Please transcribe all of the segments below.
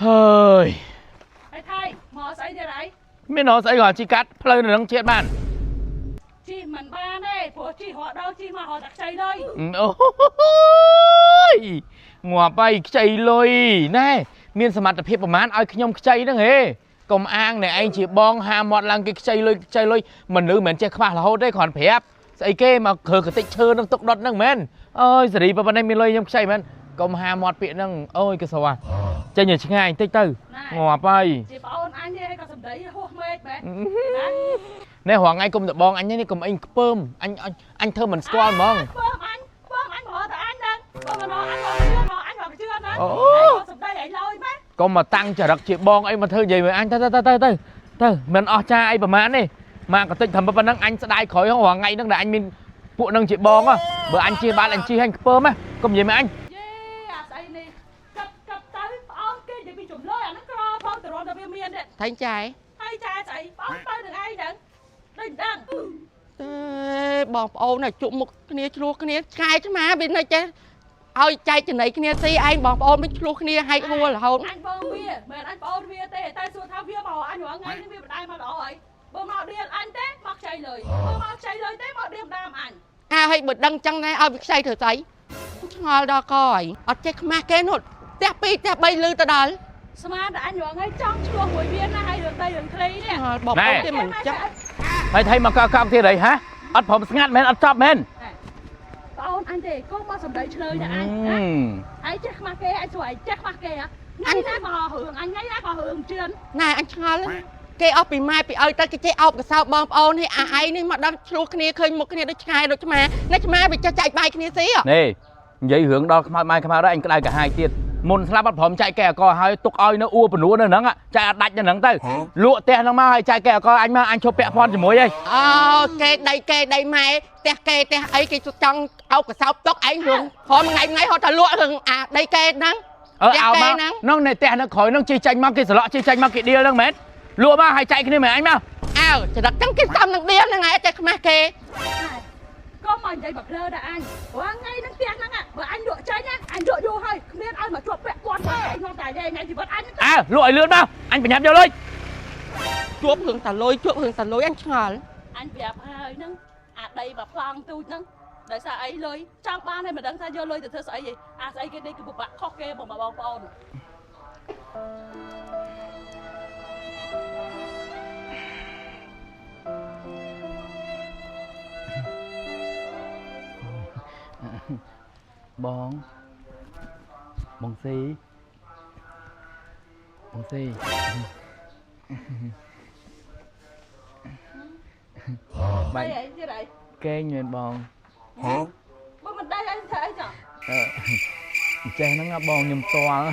ហើយ ហើយថៃមកស្អីទៀតអី មានរកស្អីក៏ជីកាត់ផ្លូវនៅនឹងជាតិបាន ជីមិនបានទេព្រោះជីរត់ដល់ជីមករត់តែខ្ចីលុយ អូយងាប់ហើយខ្ចីលុយណែមានសមត្ថភាពប្រមាណឲ្យខ្ញុំខ្ចីហ្នឹងហេកុំអាងណែឯងជាបងហាមាត់ឡើងគេខ្ចីលុយខ្ចីលុយមនុស្សមិនមែនចេះខ្វះរហូតទេគ្រាន់ប្រាប់ស្អីគេមកគ្រើកតិចឈើនឹងទុកដុតហ្នឹងមែនអើយសេរីប៉ុណ្ណេះមានលុយខ្ញុំខ្ចីមែនកុំហាមាត់ពាក្យហ្នឹងអូយកសវ៉ាចេញឲ្យឆ្ងាយបន្តិចទៅងាប់ហើយ ជាប្អូនអញទេហើយក៏សំដីហួសមេឃមែនណា នេះរងថ្ងៃគុំតបងអញនេះកុំអីខ្ពើមអញអញធ្វើមិនស្គាល់ហ្មង ខ្ពើមអញខ្ពើមអញមកតែអញហ្នឹងបើមិនមកអញមកជឿមកអញមកជឿណាសំដីឯងលយមែនក ុំមកតាំងចរិតជាបងអីមកធ្វើនិយាយមួយអញទៅទៅទៅទៅទៅមិនអស់ចាអីប្រហែលទេមកកតិចធ្វើប៉ុណ្ណឹងអញស្ដាយក្រោយរងថ្ងៃហ្នឹងដែលអញមានពួកនឹងជាបងបើអញជាបានអញជិះអញខ្ពើមកុំនិយាយមួយអញ យេអាស្អីនេះកាប់កាប់ទៅប្អូនគេនិយាយពីចម្លើយអាហ្នឹងក្រផងតរំតែវាមានទេ ថៃចែ ហើយចែស្អីប្អូនទៅនឹងឯងហ្នឹងដូចមិនដឹង ទេបងប្អូនน่ะជក់មុខគ្នាឆ្លោះគ្នាឆ្កែឆ្មាវានៅចេះឲ្យចែកចំណៃគ្នាស៊ីឯងបងប្អូនមិនឆ្លោះគ្នាហែកហួររហូត អញបងវាមិនអញប្អូនវាទេតែសួរថាវាមកអញរាល់ថ្ងៃនេះវាមិនដែរមកល្អអីបើមកដៀលអញទេមកខ្ចីលុយបើមកខ្ចីលុយទេមកដៀលតាមអញ អើឲ្យបើដឹងចឹងដែរឲ្យវាខ្ចីធ្វើស្អីឆ្ងល់ដល់កអីអត់ចេះខ្មាស់គេនោះផ្ទះ2ផ្ទះ3លឺទៅដល់ ស្មានតែអញរាល់ថ្ងៃចង់ឆ្លោះមួយវាណាហើយរឿងដីរឿងធ្លីនេះ ឆ្ងល់បងប្អូនគេមិនចឹង ហើយថៃមកកកទៀតអីហ៎អត់ព្រមស្ងាត់មែនអត់ចប់មែន ប្អូនអញទេកុំមកសំដីឆ្លើយតែអញណាឯងចេះខ្មាស់គេឯងសួរឯងចេះខ្មាស់គេហ៎ថ្ងៃណាក៏រឿងអញថ្ងៃណាក៏រឿងជឿន ណែអញឆ្ងល់គេអស់ពីម៉ែពីឪទៅគេចេះអោបកសោបបងប្អូននេះអាឯងនេះមកដល់ឆ្លោះគ្នាឃើញមុខគ្នាដូចឆ្កែដូចឆ្មាណែឆ្មាវាចេះចែកបាយគ្នាស៊ី នេះនិយាយរឿងដល់ខ្មោចម៉ែខ្មៅដែរអញក្តៅកាហាយទៀតមុនស្លាប់អត់ព្រមចែកកែអកហើយទុកឲ្យនៅអួពនួននៅហ្នឹងចែកអត់ដាច់នៅហ្នឹងទៅលក់ផ្ទះហ្នឹងមកហើយចែកកែអកអញមកអញឈប់ពាក់ព័ន្ធជាមួយឯង អូគេដីគេដីម៉ែផ្ទះគេផ្ទះអីគេចង់អោបកសោបទុកឯងរឿងហមថ្ងៃថ្ងៃហត់ថាលក់រឿងអាដីគេហ្នឹង អឺឲ្យមកហ្នឹងនៅផ្ទះនៅក្រោយហ្នឹងជិះចាញ់មកគេសន្លក់ជិះចាញ់មកគេដៀលហ្នឹងមែនលក់មកហើយចែកគ្នាមែនអញមក អើចរិតចឹងគេសំនឹងដៀលហ្នឹងឯងចេះខ្មាស់គេ កុំមកនិយាយបើភ្លើដល់អញរាល់ថ្ងៃនឹងផ្ទះហ្នឹងបើអញលក់ចេញណាអញលក់យូរហើយគ្មានឲ្យមកជាប់ពាក់ព័ន្ធតែឯងតែថ្ងៃជីវិតអញ អើលក់ឲ្យលឿនមកអញប្រញាប់យកលុយ ជួបរឿងតាលុយជួបរឿងតាលុយអញឆ្ងល់ អញប្រាប់ហើយហ្នឹងអាដីបើប្លង់ទូចហ្នឹងដោយសារអីលុយចង់បានហើយមិនដឹងថាយកលុយទៅធ្វើស្អីទេអាស្អីគេនេះគឺពិបាកខុសគេបងបងប្អូន បងបងស៊ីបងស៊ីបា អី ច់ អីទៀតអី គេងមែនបង បើមិនដីអញធ្វើអីចុះ អឺចេះហ្នឹងបងខ្ញុំផ្ទាល់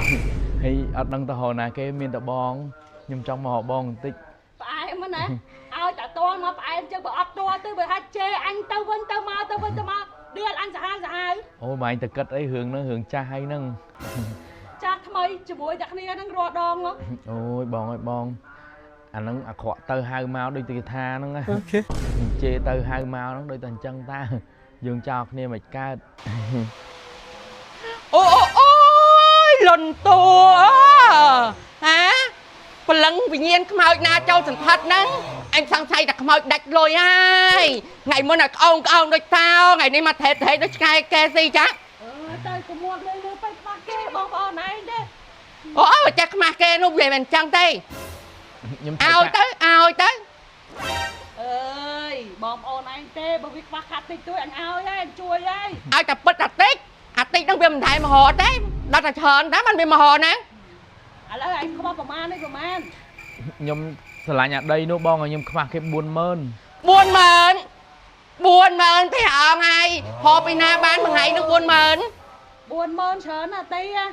ហើយអត់ដឹងទៅរកណាគេមានតែបងខ្ញុំចង់មករកបងបន្តិច ផ្អែមណាឲ្យតែតមកផ្អែមចឹងបើអត់តទៅបើហាច់ជេរអញទៅវិញទៅមកទៅវិញទៅមកដៀលអញសាហាវសាហាវ អូម៉ែងទៅគិតអីរឿងហ្នឹងរឿងចាស់ហើយហ្នឹង ចាស់ថ្មីជាមួយតែគ្នាហ្នឹងរាល់ដងហ្នឹង អូយបងអើយបងអាហ្នឹងអាក្រក់ទៅហៅមកដូចគេថាហ្នឹងណាជេរទៅហៅមកហ្នឹងដូចតែអញ្ចឹងតាយើងចោលគ្នាមិនកើត អូអូអូយលន់តួហាព្រលឹងវិញ្ញាណខ្មោចណាចូលសន្ថិតហ្នឹងអញសង្ស័យតែខ្មោចដាច់លុយហើយថ្ងៃមុនអាក្អងក្អងដូចតោថ្ងៃនេះមកថេថេដូចឆ្កែកែស៊ីចា អើទៅកុំមកលើលើទៅខ្មាស់គេបងប្អូនឯងទេ អូអើចេះខ្មាស់គេនោះវាមិនចឹងទេ ខ្ញុំ ឲ្យទៅឲ្យទៅ អើយបងប្អូនឯងទេបើវាខ្វះខាតតិចតួចអញឲ្យហើយអញជួយហើយ ឲ្យតែពិតតែតិចអាតិចហ្នឹងវាមិនថែមហទេដល់តែច្រើនតែมันវាមហហ្នឹង ឥឡូវឯងខ្វះប្រមាណនេះប្រមាណ ខ្ញុំស្រឡាញ់អាដីនោះបងឲ្យខ្ញុំខ្វះគេ40000 40000 40000ទេអងហើយហូបពីណាបានមួយថ្ងៃហ្នឹង40000 40000ច្រើនណាស់ទីហ៎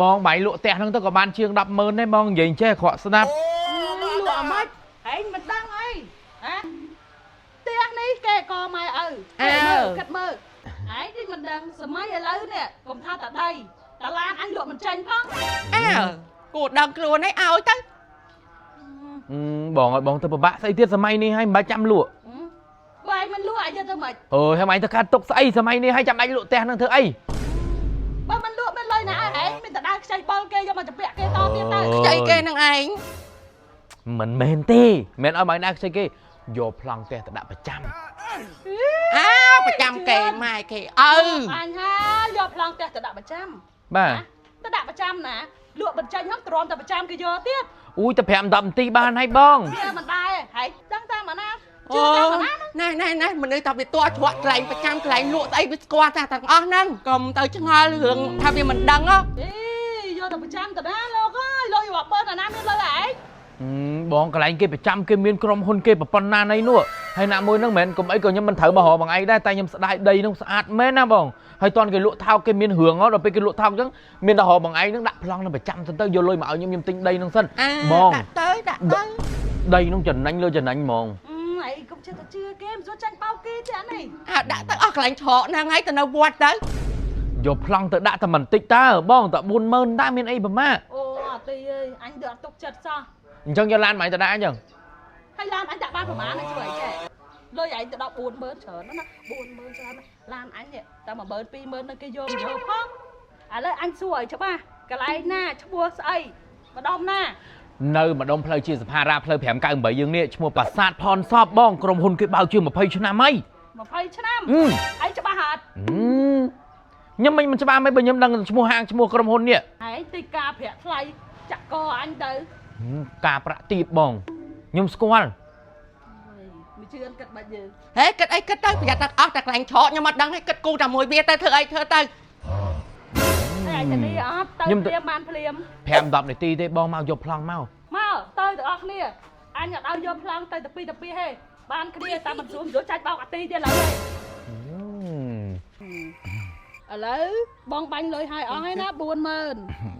បងបាយលក់ផ្ទះហ្នឹងទៅក៏បានជាង100000ដែរបងនិយាយចេះអាក្រក់ស្ដាប់ លក់អាម៉េចឯងមិនដឹងអីហ៎ផ្ទះនេះគេកម៉ែឪមើលគិតមើលឯងនេះមិនដឹងសម័យឥឡូវនេះកុំថាតាដីតាឡានអញលក់មិនចេញផង អើគួរដឹងខ្លួនឯងឲ្យទៅ បងឲ្យបងទៅពិបាកស្អីទៀតសម័យនេះហើយមិនបាច់ចាំលក់ បើឯងមិនលក់ឯងយកទៅមិន អើយហើយឯងទៅកាត់ទុកស្អីសម័យនេះហើយចាំបាច់លក់ផ្ទះហ្នឹងធ្វើអី បើមិនលក់មិនលុយណាឯងមានតែដើរខ្ចី ចីបុលគេយកមកចម្ពាក់គេតទៀតទៅ ខ្ចីគេនឹងឯង មិនមែនទេមិនឲ្យមកណាខ្ចីគេយកប្លង់ផ្ទះទៅដាក់ប្រចាំ អើប្រចាំគេម៉ែគេឪ អញហើយយកប្លង់ផ្ទះទៅដាក់ប្រចាំ បាទ ទៅដាក់ប្រចាំណាលក់បញ្ចេញហ្នឹងទ្រាំតែប្រចាំគេយកទៀត អូយតែ5 10នាទីបានហើយបង វាមិនដែរហើយដឹងតាមអាណាជឿ អូ តាមអាណា ណែណែណែមនុស្សថាវាតួច្រកកន្លែងប្រចាំកន្លែងលក់ស្អីវាស្គាល់ថាទាំងអស់ហ្នឹងកុំទៅឆ្ងល់រឿងថាវាមិនដឹងហ៎ អេយកទៅប្រចាំទៅណាលោកអើយលោកយកបើអាណាមានលុយឯង បងកន្លែងគេប្រចាំគេមានក្រុមហ៊ុនគេប្រប៉ុណ្ណាណីនោះហើយណាមួយហ្នឹងមិនមែនកុំអីក៏ខ្ញុំមិនត្រូវមករកបងឯងដែរតែខ្ញុំស្ដាយដីហ្នឹងស្អាតមែនណាបងហើយតន់គេលក់ថោកគេមានរឿងហ៎ដល់ពេលគេលក់ថោកអញ្ចឹងមានតែរកបងឯងហ្នឹងដាក់ប្លង់នឹងប្រចាំសិនទៅយកលុយមកឲ្យខ្ញុំខ្ញុំទិញដីហ្នឹងសិន អា បង ដាក់ទៅដាក់ទៅ ដីហ្នឹងចំណេញលើចំណេញហ្មង អីកុំចេះតែជឿគេមិនស្រួលចាញ់បោកគេទេអានេះ អើដាក់ទៅអស់កន្លែងច្រកហ្នឹងហើយទៅនៅវត្តទៅ យកប្លង់ទៅដាក់តែបន្តិចតើបងតែ40000តើមានអីប្រមា អូអាទីអើយអញទៅអត់ទុកចិត្តសោះ អញ្ចឹងយកឡានមកឯងទៅដាក់អញ្ចឹង ហើយឡានអញដាក់បានប្រហែលណាជួយអីចេះលុយឯងទៅដល់40000ច្រើនណាស់40000ច្រើនណាស់ឡានអញនេះតែ10000 20000នឹងគេយកមកយកផងឥឡូវអញសួរឲ្យច្បាស់កន្លែងណាឈ្មោះស្អីម្ដុំណា នៅម្ដុំផ្លូវជាសភារាផ្លូវ598យើងនេះឈ្មោះប្រាសាទផនសពបងក្រុមហ៊ុនគេបើកជាង20ឆ្នាំហើយ 20ឆ្នាំ អឺ ឯងច្បាស់អត់ ខ្ញុំមិនច្បាស់មិនបើខ្ញុំដឹងឈ្មោះហាងឈ្មោះក្រុមហ៊ុននេះ ឯងតិចការប្រាក់ថ្លៃចាក់កអញទៅ ការប្រាក់ទៀបបងខ្ញុំស្គាល់ មិនជឿគិតបាច់យើង ហេគិតអីគិតទៅប្រយ័ត្នតែអស់តែកន្លែងច្រកខ្ញុំអត់ដឹងទេគិតគូតែមួយវាទៅធ្វើអីធ្វើទៅ ហើយឯងទៅនេះអត់ទៅភ្លាមបានភ្លាម 5 10នាទីទេបងមកយកប្លង់មក មកទៅទាំងអស់គ្នាអញអត់ឲ្យយកប្លង់ទៅតែពីរតែពីរហេបានគ្នាតាមមិនស្រួលយកចាច់បោកអាទីទៀតឡើយឥឡូវបងបាញ់លុយឲ្យអស់ហើយណា40000 បាទ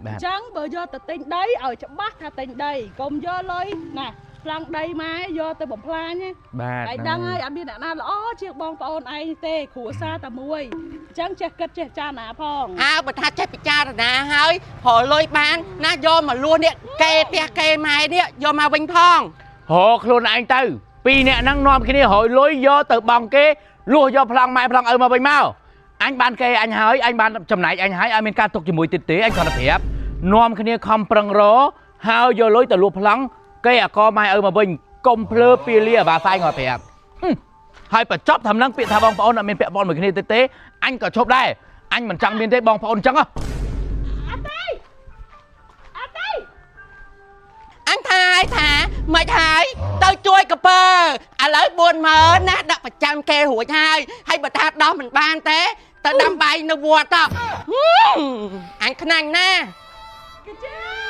អញ្ចឹងបើយកទៅទិញដីឲ្យច្បាស់ថាទិញដីកុំយកលុយណាប្លង់ដីម៉ែយកទៅបំផ្លាញណា បាទ ឯងដឹងហើយអត់មានអ្នកណាល្អជាងបងប្អូនឯងទេគ្រួសារតែមួយអញ្ចឹងចេះគិតចេះចារណាផង អើបើថាចេះពិចារណាហើយរលុយបានណាយកមកលួសនេះគេផ្ទះគេម៉ែនេះយកមកវិញផង រកខ្លួនឯងទៅពីរអ្នកហ្នឹងនាំគ្នារយលុយយកទៅបងគេលួសយកប្លង់ម៉ែប្លង់ឪមកវិញមកអញបានគេអញហើយអញបានចំណែកអញហើយអត់មានការទុកជាមួយទៀតទេអញគ្រាន់តែប្រាប់នាំគ្នាខំប្រឹងរហើយយកលុយទៅលួសប្លង់គេអាកម៉ែឪមកវិញកុំភ្លើពីលាអាបាសាយគាត់ប្រាប់ហើយបញ្ចប់ថាំនឹងពាក្យថាបងប្អូនអត់មានពាក់ព័ន្ធមួយគ្នាទេទេអញក៏ឈប់ដែរអញមិនចង់មានទេបងប្អូនអញ្ចឹងហ៎ អាទីអាទី អញថាឲ្យថាមិនហើយទៅជួយកពើឥឡូវ40000ណាដាក់ប្រចាំគេរួចហើយហើយបើថាដោះមិនបានទេទៅដាំបាយនៅវត្តទៅអញខ្នាញ់ណា គេជឿ